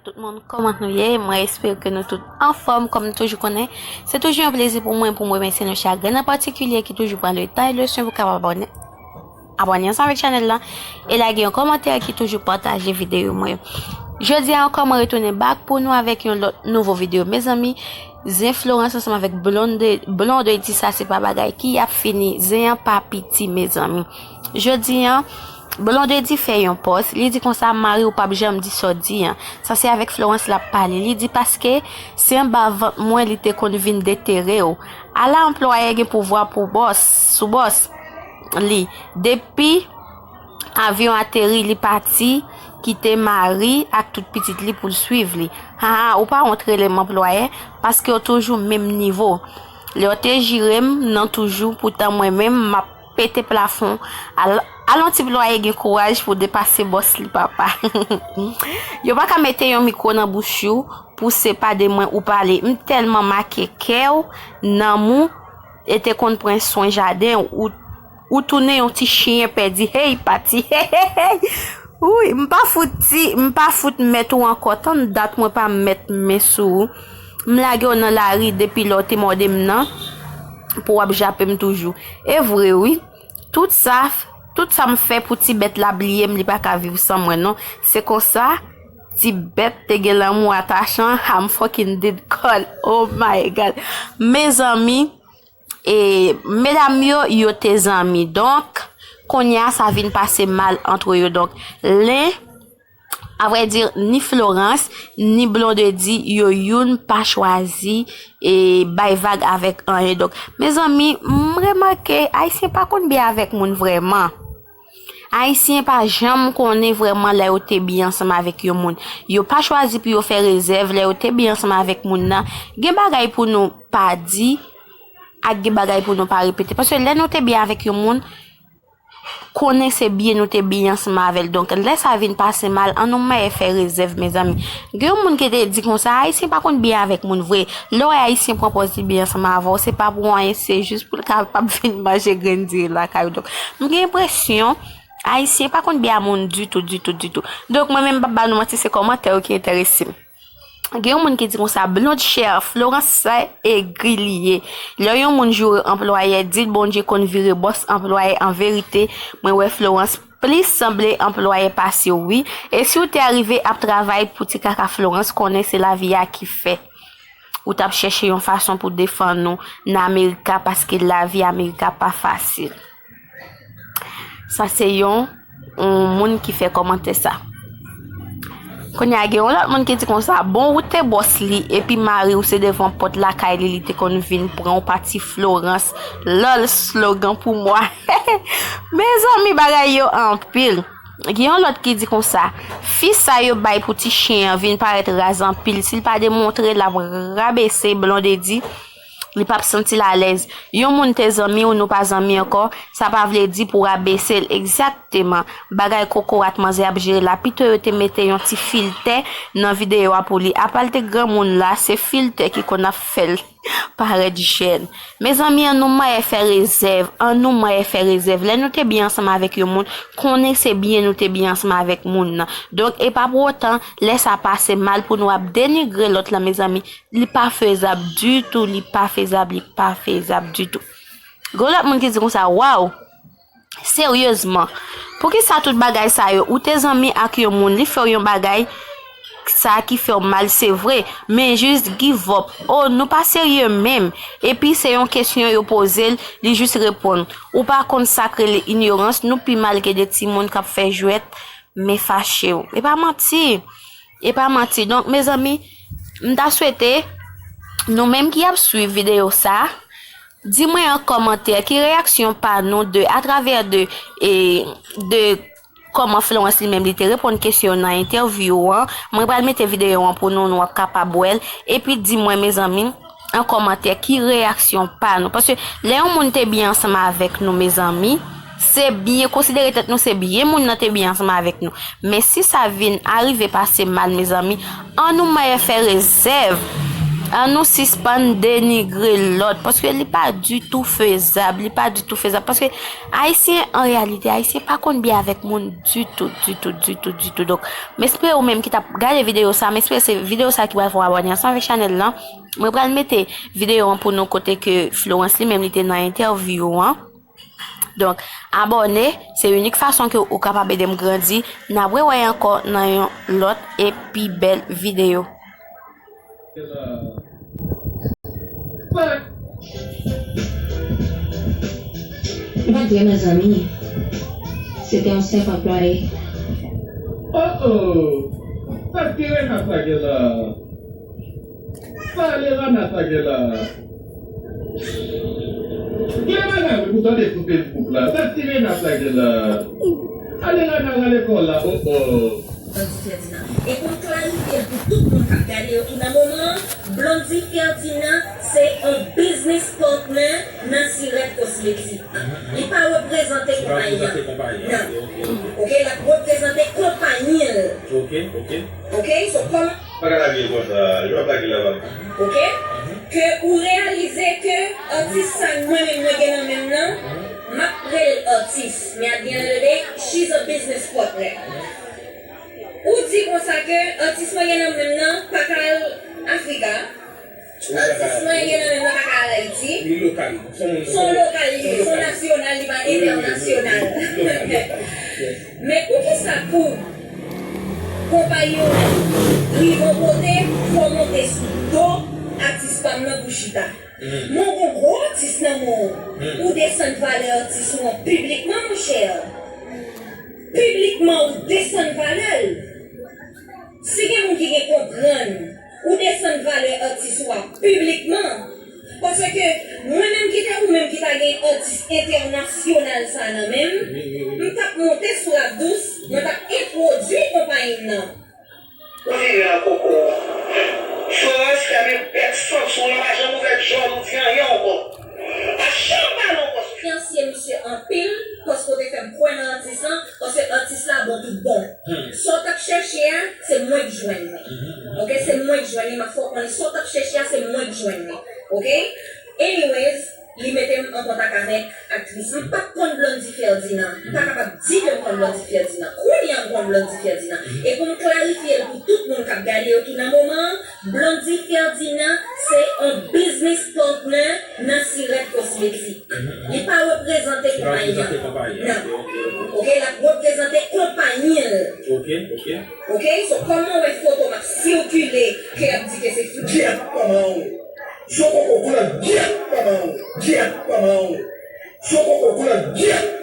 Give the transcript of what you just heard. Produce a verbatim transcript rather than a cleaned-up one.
Tout moun, kòman nou ye? Mwen espere ke nou tout anfòm. Kòm nou toujou konnen, se toujou yon plezi pou mwen pou mwen remèsye nou chak grenn an patikilye ki toujou pran le tan e le swen pou kapab abòne, abòne ansanm avèk chanèl la e lage yon kòmantè ki toujou pataje videyo mwen yo. Jodi a ankò, mwen retounen back pou nou avèk yon lòt nouvo videyo. Mezanmi, Zen Florence ansanm avèk Blonde, Blondedy, sa se pa bagay ki ap fini. Zen an pa piti, mezanmi. Jodi a, Blondedy fè yon pòs, li di konsa, "Mari w p ap janm di sa w di an." Sa se avèk Florence l ap pale. Li di, "Paske se anba vant mwen li te konn vin detere w." Ala anplwaye gen pouvwa pou bòs, sou bòs li. Depi avyon ateri, li pati, kite mari ak tout pitit li pou l swiv li. Ha, ha, ou pa wont rele m anplwaye, paske w toujou menm nivo. Lè w te jire m nan toujou, poutan mwen menm, m ap pete plafon. Al, al yon ti plwaye gen kouraj pou depase bòs li, papa. Yo pa ka mete yon mikwo nan bouch ou pou se pa de mwen ou pale. M tèlman make kè w, nanm ou, e te konn pran swen jaden w, ou, ou tounen yon ti chen pèdi. Hey, pati. Hey, hey, hey. Wi, m pa fout ti, m pa fout mèt ou ankò. Tann dat mwen pa mèt men sou ou. M lage w nan lari depi lè w te mòde m nan, pou w ap jape m toujou. E vre, wi. Tout sa, tout sa m fè pou ti bèt la bliye m, li pa ka viv san mwen, non. Se konsa, ti bèt te gen lanmou atachan, I'm fucking dead call. Oh my God. Mezanmi, e, medam yo, yo te zanmi. Donk, kounye a, sa vin pase mal antre yo. Donk, len, a vrè di, ni Florence, ni Blondedy, yo youn pa chwazi e bay vag avèk anyen. Donk, mezanmi, m remake, Ayisyen pa konn byen avèk moun vrèman. Ayisyen pa janm konnen vrèman lè yo te byen ansanm avèk yon moun. Yo pa chwazi pou yo fè rezèv lè yo te byen ansanm avèk moun nan. Gen bagay pou nou pa di, ak gen bagay pou nou pa repete. Paske lè nou te byen avèk yon moun, konnen se byen nou te byen ansanm avè l. Donk, lè sa vin pase mal, an nou mèt fè rezèv, mezanmi. Gen yon moun ki te di konsa, Ayisyen pa konn byen avèk moun vre. Lè w wè Ayisyen pran pòz li byen ansanm avè w, se pa pou anyen, se jis pou l kapab vin manje grenn diri lakay ou. Donk, m gen enpresyon, Ayisyen pa konn byen a moun ditou, ditou, ditou. Donk, mwen menm, m p ap ba nou manti, se kòmantè yo ki enterese m. Gen yon moun ki di konsa, Blonde chè, Florence sa egri li ye. Lè yon moun joure anplwayè, di l Bondye konn vire bòs anplwayè. An verite, mwen wè Florence plis sanble anplwayè pase w, wi. E si w te arive ap travay pou ti kaka Florence, konnen se lavi a ki fè ou t ap chèche yon fason pou defann ou nan Amerika, paske lavi Amerika pa fasil. Sa se yon, yon moun ki fè kòmantè sa. Kounye a, gen yon lòt moun ki di konsa, bon, ou te bòs li, epi mari w se devan pòt lakay li, li te konn vin pran w pati Florence. Lòl, slogan pou mwa. Mezanmi, bagay yo anpil. Gen yon lòt ki di konsa, fi sa yo bay pou ti chen an vin parèt raz anpil. Si l pa demontre l ap rabese Blondedy, li p ap santi l alèz. Yon moun te zanmi w, nou pa zanmi ankò, sa pa vle di pou w rabese l. Egzakteman. Bagay kokorat manzè ap jere la. Pito yo te mete yon ti filtè nan videyo a pou li. Apa l te granmoun la, se filtè ki konn ap fè l parèt jèn. Mezanmi, an nou mèt fè rezèv. An nou mèt fè rezèv. Lè nou te byen ansanm avèk yon moun, konnen se byen nou te byen ansanm avèk moun nan. Donk, e pa pou otan, lè sa pase mal pou nou ap denigre lòt la, mezanmi. Li pa fezab ditou, li pa fezab, li pa fezab ditou. Gen lòt moun ki di konsa, waw, seryezman, poukisa tout bagay sa yo? Ou te zanmi ak yon moun, li fè w yon bagay sa ki fè w mal, se vre, men jis give up. Oh, nou pa serye menm. Epi se yon kesyon yo poze l, li jis reponn. Ou pa konn sa k rele inyorans, nou pi mal ke de timoun k ap fè jwèt, men fache w. E pa manti. E pa manti. Donk, mezanmi, m ta swete nou menm ki ap swiv videyo sa, di mwen an kòmantè ki reyaksyon pa nou de, atravè de, e, de kòman Florence li menm li te reponn kesyon nan entèvyou an. Mwen pral mete videyo an pou nou, nou ap kapab wè l. Epi di mwen, mezanmi, an kòmantè ki reyaksyon pa nou. Paske lè yon moun te byen ansanm avèk nou, mezanmi, se byen, konsidere tèt nou se byen moun nan te byen ansanm avèk nou. Men si sa vin arive pase mal, mezanmi, an nou mèt fè rezèv. An nou sispann denigre lòt, paske li pa ditou fezab, li pa ditou fezab, paske Ayisyen, an reyalite, Ayisyen pa konn byen avèk moun ditou, ditou, ditou, ditou. Donk, m espere ou menm ki t ap gade videyo sa, m espere se videyo sa ki pral fè w abòne ansanm avèk chanèl lan. Mwen pral mete videyo an pou nou kote ke Florence li menm li te nan entèvyou an. Donk, abòne, se inik fason ke ou kapab ede m grandi. N ap rewè ankò nan yon lòt e pi bèl videyo. M pa t vrè mezanmi. Se te yon senp anplwaye. Oh oh! Sa k pi renmen sa gen la? Sa Alevana sa gen la? Gen bagay wi pou tande sou Facebook la. Sa ti Rena sa gen la? Alevana rale kò la, oh oh. Blondy Ferdinand. E pou m klarifye l pou tout moun k ap gade yo ki nan moman an, Blondy Ferdinand se yon business partner nan Sirèt Kosmetik. Li pa reprezante konpayi an. Non. Ok, l ap reprezante konpayi l. Ok, ok. Ok, so kòm Bagay la byen konsa, yo ap lage la bab. Ok? Ke ou reyalize ke atis sa mwen menm mwen gen nan men m nan, m ap rele l atis. Men at the end of the day, she's a business partner. Ou di konsa ke atis mwen gen nan men m nan pa ka al Afrika, atis mwen gen nan men m nan pa ka al Ayiti. Li lokal. Se yon lokal li ye, se yon nasyonal, li pa entènasyonal. Men poukisa pou konpayi w rive yon kote, fò w monte sou do atis pa m nan pou chita? Men w gon gwo atis nan men w, ou desann valè atis ou an piblikman, monchè. Piblikman, ou desann valè l. Si gen moun ki gen konprann, ou desann valè atis ou a piblikman. Paske mwen menm ki te ou menm ki ta gen atis entènasyonal sa nan men m, m t ap monte sou Ravdous, mwen t ap entwodui konpayi m nan. Ou vire an koko. Florence fèmen bèk santi w, nou pa janm ouvè djòl ou di anyen ankò. Pa janm pale ankò sou Fyansye misye anpil, paske w te fè m kwè nan atis lan, paske atis la bon tout bon. Sa w t ap chèche a, se mwen k jwenn li. Ok, se mwen k jwenn li, m ap fè w konnen sa w t ap chèche a, se mwen k jwenn li. Ok? Anyways, li mete m an kontak avèk aktris. M pa t konn Blondy Ferdinand. M pa kapab di ke m konn Blondy Ferdinand. Kounye a m konn Blondy Ferdinand. E pou m klarifye l pou tout moun k ap gade yo ki nan moman an, Blondy Ferdinand se yon business partner nan Sirèt Kosmetik. Li pa reprezante konpayi an. Non. Ok, l ap reprezante konpayi l. Ok, ok. Ok, so kòman w wè foto m ap sikile ke y ap di ke se Florence? Gyèt manman w. Son koko koulè gyèt manman w. Gyèt manman w. Son koko koulè gyèt.